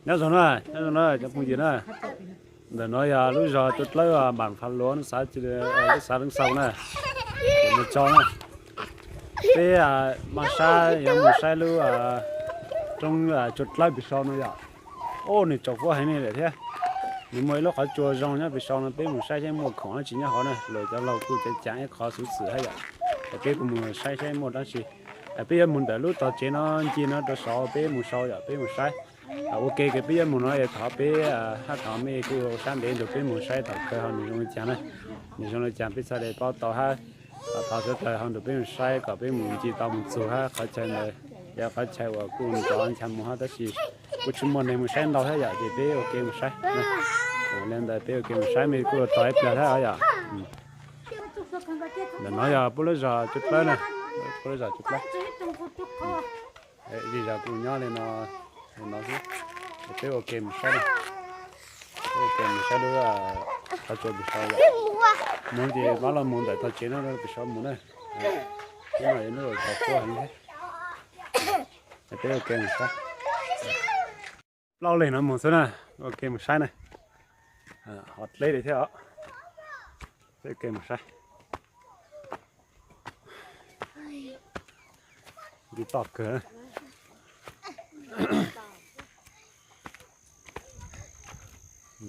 Nyob zoo na, nyob zoo na cov phooj ywg na. Ntawm no yog lub zos Cua Dlawb, Npam Phav Luav, lub xav, lub xav Leej Xaus na. Ces mus tso na. Peb mas saib, yuav mus saib lub roob Cua Dlawb pem saud no yom. Ub, nws tsaus fuab heev li lawm thiab. Nws muaj ib lub qhov tsua zoo nyob pem saud no, peb mus saib saib muaj khoom dab tsi nyob hauv na. Luag cov laug kuj cav cav ib qho xwm txwm thiab yom. Es peb kuj mus saib saib muaj dab tsi. Peb yuav mus ntawm lub tog tsev no ncig no rau saud, peb mus saud yom, peb mus saib. Ua ke ces peb yuav mus no es thov peb hab thov mej kuj sab ntev nrug peb mus saib tom kawg ho nws zoo li cas na. Nws zoo li cas peb txhaj le paub tau hab. Thov sawv dlawg ho nrug peb mus saib kom peb mus ncig tau mus txug hab qhov chaw ntawd, yog qhov chaw uas kuj nrov ncha mus hab tab sis kuj tsis muaj neeg mus saib ntau thiab yom, ces peb ua ke mus saib. Li ntawd peb ua ke mus saib, mej kuj tos ib plag thiab yom. Ntawm no yog puab lub zos Cua Dlawb na, puab lub zos Cua Dlawb. Zej zos kuj nyob li no, li no xwb. Es peb ua ke mus saib na. Peb ua ke mus saib lub qhov tsua pem saud yom. Mus ces pab los mus ntawm tog tsev no pem saud mus na. Hnub no yog hnub tsaus fuab heev thiab. Es peb ua ke mus saib. Plaub leeg no mus xwb na, ua ke mus saib na. Ho dleb li thiab os. Peb ua ke mus saib. Ncig toj kawg.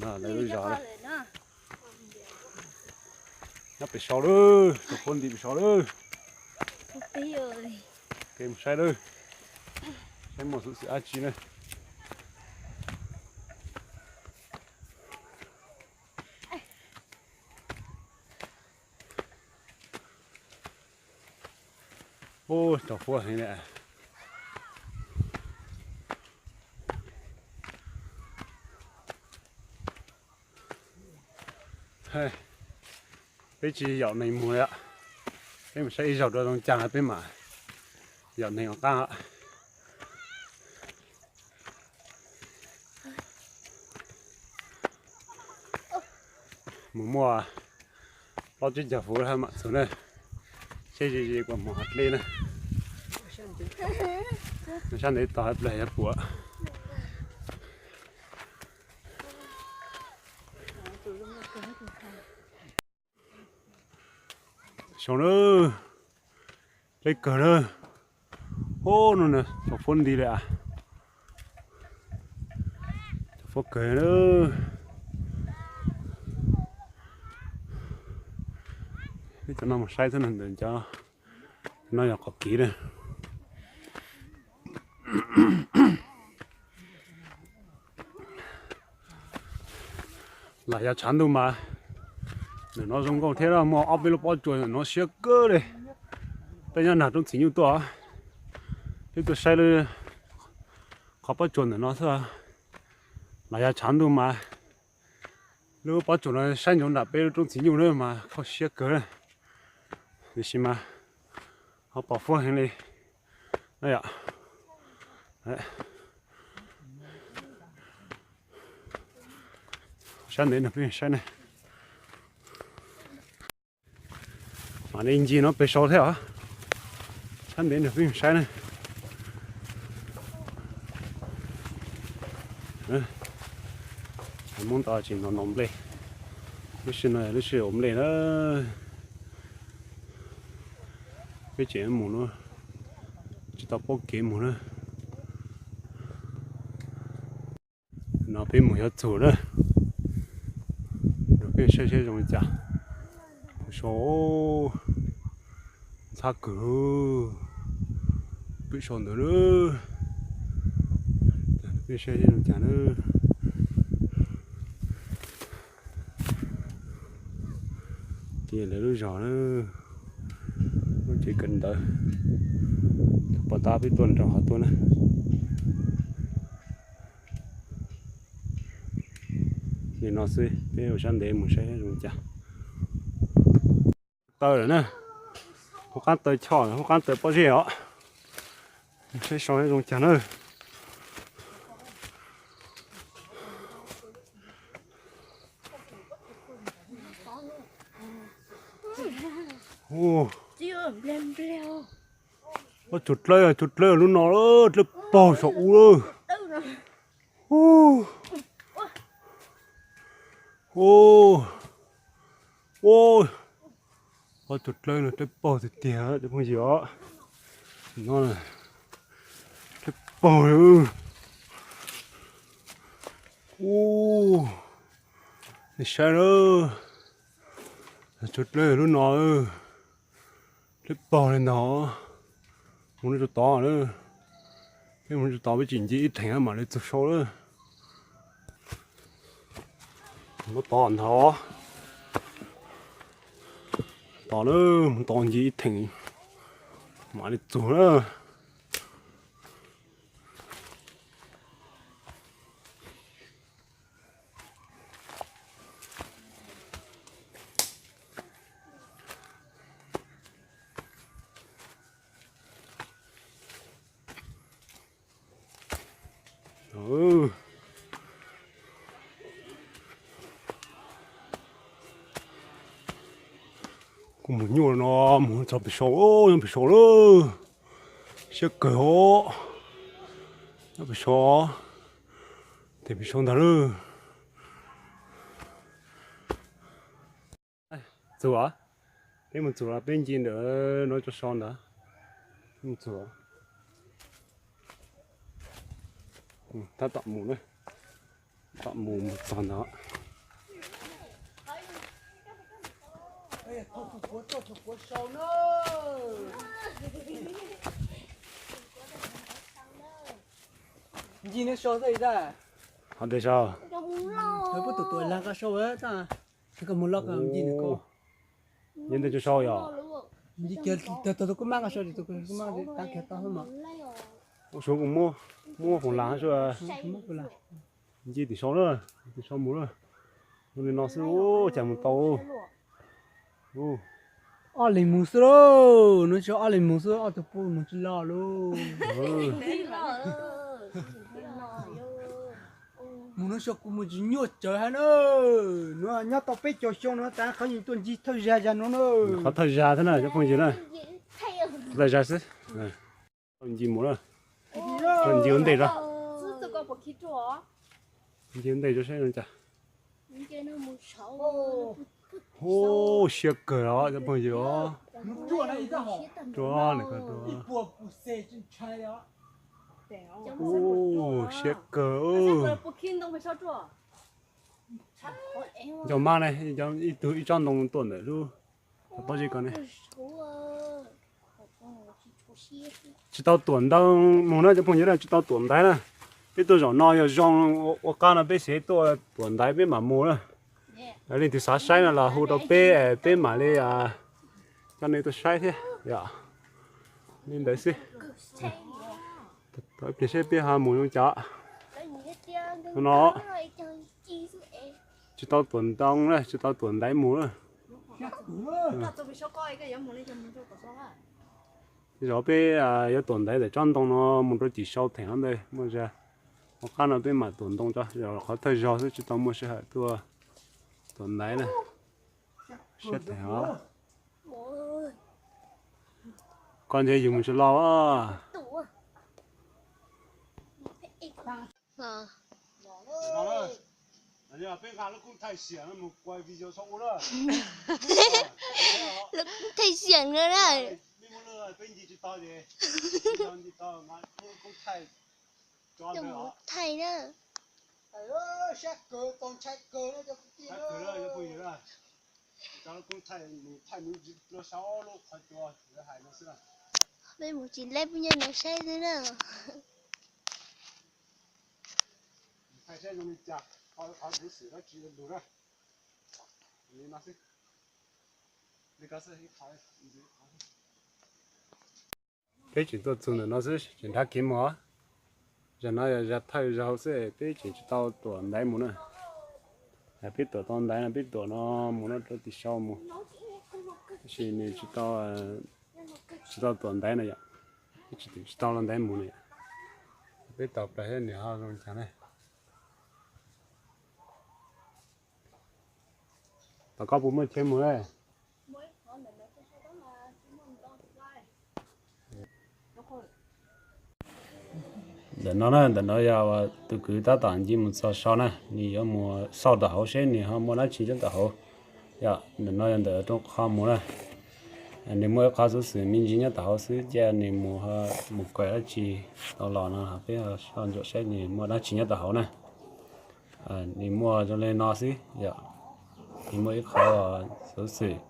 No lawv lub zos na. Nyob pem saud lawm, tsaus fuab nti pem saud lawm. Ke mus saib lawm, saib muaj xwm txwm dab tsi na. Ub, tsaus fuab heev li. Peb tsis yom neeg mus li, peb mus saib ib zaug dua zoo cas peb mam yom neeg ua qaab. Mus muaj plaub tsib caug fuv mam txug na. Seb ze ze kuas mus hov dleb na. Sab ntev tog hab plag yuav puam. Xyoo na, dleb kawg na. Ub, no na tsaus fuab nti li as. Tsaus fuab kawg na. Peb cov no mus saib xwb na, ntawm cov no yog qhov kev na. Lam yog tshav ntuj mas ntawm no zoo nkauj thiab, muaj ob peb lub pob tsuas ntawm no siab kawg li. Peb nyob nag roob txiv nyuj tuaj, peb tuaj saib lub qhov pob tsuas ntawm no xwb. Lam yog tshav ntuj mas lub pob tsuas no saib ntsoov nram peb lub roob txiv nyuj na mas kho siab kawg. Tiam sis mas ho pom fuab heev li na yom. Sab ntev nrog peb saib ne. Mam li ncig no pem saud thiab os. Sab ntev nrog peb saib ne. Hmoob tau tsis hnov hnov nplej. Lub sij no lub sij ua nplej na. Peb tseem mus no, tsis tau paub kev mus na. No peb mus yuav txug na. Nrog peb saib saib zoo li cas. Sau ntxhab kawg. Peb sau ntawd na. Peb saib saib zoo li cas na. Ces lawv lub zos na, lub tsev kawm ntawv, pos tab peb tuaj nrog qhov tuaj na. Nim no xwb peb ua sab ntev mus saib zoo li cas. Taw lawm na, hub qaab taw choj, hub qaab taw pob zeb os. Saib sau zoo cas na. Pob tsuas dlawb, tsuas dlawb lub no, dlawb paug saum ub lawm. Ub, ub, ub, ob tug dlawb no dlawb paug tiag tiag cov phooj ywg os. No dlawb paug li. Ub, nej saib na, tug dlawb lub no dlawb paug li ntag. Mus rau tod na, peb mus rau tod peb tsis nce ib theem mam li txog sau lawm. Mus tod ntag, tod na, mus tod nce ib theem mam li txog na. Kuj mus nyuaj no, mus txog pem saud, nyob pem saud lawm. Siab kawg os. Nyob pem saud, tes pem saud ntag lawm. Txug os, peb mus txug los peb nce ntawm no tso so ntag. Mus txug, tab tom mus na, tom mus mus txog ntag. Nce no sau xwb tas. Ho tes sau. Puab tus tuam lag ko sau tas. Koj mus loj koj nce nws ko. Nce ntawd tso sau yom. Nce kiag tag tus kuj maj ko sau, tus kuj maj tas kiag tau xwb mas. Ua suav kuv muab, muab foom lag xwb. Nce tim sau na, tim sau mus na. Ua li no xwb cas mus tau. Ob leeg mus xwb lauj, no tsis ob leeg mus xwb, ob tug puj mus tsis loj lauj. Mus no xyov kuv mus tsis nyuaj tsawv hab na. No nyob tau peb caug xyoo no tas qhov yeej tuaj ncig thawj zag zag no na. Qhov thawj zag thiab na cov phooj ywg na. Thawj zag xwb. Nce mus na. Nce ua ntej, nce ua ntej rau saib no cas. Ub, siab kawg os cov phooj ywg os. Rua, ub, siab kawg. Nco mab ne, ib tug ib tsob ntoo tuam ntawm lub pob zeb ko ne. Tsis tau tuam ntoo mus na cov phooj ywg, tsis tau tuam ntaiv na. Peb tuaj zaum no yog zoo ua qab no peb xav tuaj tuam ntaiv peb mam mus na. Leej twg xav saib no los hu rau peb, peb mam li coj nej tuaj saib thiab yom. Li ntawd xwb. Tau ib pliag seb peb ho mus zoo cas. No tsis tau tuam ntoo na, tsis tau tuam ntaiv mus na. Tej zaum peb yuav tuam ntaiv ntawm tsob ntoo no mus rau tim sau theem no ntag, muaj zag. Ua qab no peb mam tuam ntoo tso, qhov thawj zaug xwb tsis tau muaj sij hawm tuaj tuam ntaiv na. Siab theem os. Koj ntshe yus mus tsis los. Peb nqa lub koob thaij xiam no mus kuaj video sau ua na. Lub koob thaij xiam no na. Peb ncig tsis tau ces ncig tau mas lub koob thaij tso ntawd os. Thaij na. Sab kawg tau ntshai kawg na cov kwv tij na. Cov lub koob thaij mus thaij mus tsis tau saib lub qhov cua lawv hais no xwb na. Peb mus tsis leb peb nyob no saib xwb na. Thaij saib zoo li cas, qhov kuv xwm dab tsi lug na. Li no xwb. Li ko xwb. Peb tseem tuaj txug ntawm no xwb tseem nrhav kev mus os. Zag no yog zag thawj zaug xwb peb tseem tsis tau tuam ntaiv mus na. Peb tuam tau ntaiv no peb tuam no mus no rau tim sau mus. Tab sis nws tsis tau, tsis tau tuam ntaiv no yom. Peb tseem tsis tau los ntaiv mus na yom. Peb tau plaws thiab nws ho zoo cas ne. Tom koj puas muaj chaw mus ne? Ntawm no na, ntawm no yog tus kwv tab tom nce mus txog saum na, nws yuav mus xauj tom hauv seb nws ho muaj dab tsi nyob tom hauv. Yog ntawm no yog ntawm rooj qho mus na. Nws muaj ib qho xuv xwm me ntsis nyob tom hauv xwb, cia nws mus, mus kawm dab tsi tau los no peb ho soj ntsuam saib nws muaj dab tsi nyob tom hauv na. Nws muaj zoo li no xwb yom. Nws muaj ib qho xuv xwm,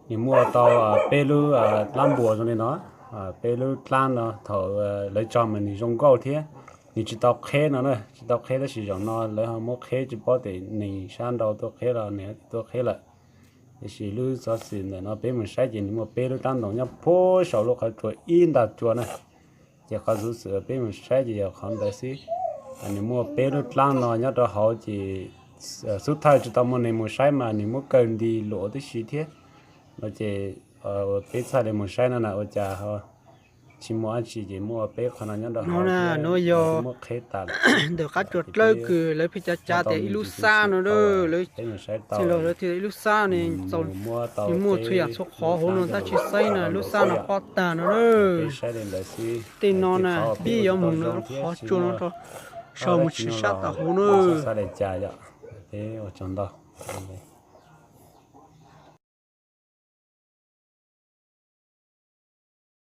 nws muaj tau peb lub dlaab npuas zoo li no. Peb lub dlaab no thaum lawv tso mas nws zoo nkauj thiab. Nws tsis tau qheb no na, tsis tau qheb, tab sis zaum no lawv ho muab qheb, tsis paub tes nws sab nrau tuaj qheb los nws tuaj qheb lawm. Tiam sis lub xov xwm ntawm no peb mus saib ces nws muaj peb lub dlaab ntoos nyob puag saum lub qhov tsua ib nta tsua na. Ces qhov xuv xwm peb mus saib ces yog qhov ntawd xwb. Nws muaj peb lub dlaab no nyob rau hauv ces xub thawj tsis tau muaj neeg mus saib mas nws muab kaw nti luam tib si thiab. No ces peb txhaj li mus saib no na, ua cas ho tsis muaj dab tsi ces muaj peb qho no nyob rau hauv. No yog muab qheb tas ntawm qab tsua dlawb kws lawv pheej cav cav tias ib lub xab no, lawv txij los lawv tias ib lub xab ne, nws muaj txhua yam txhua qhov hauv no tab sis xeeb na, lub xab no pob tag no na. Tej no na peb yuav mus no lub qhov tsua no rau saum mus tsis sab tom hauv na. Ua tsaug ntau.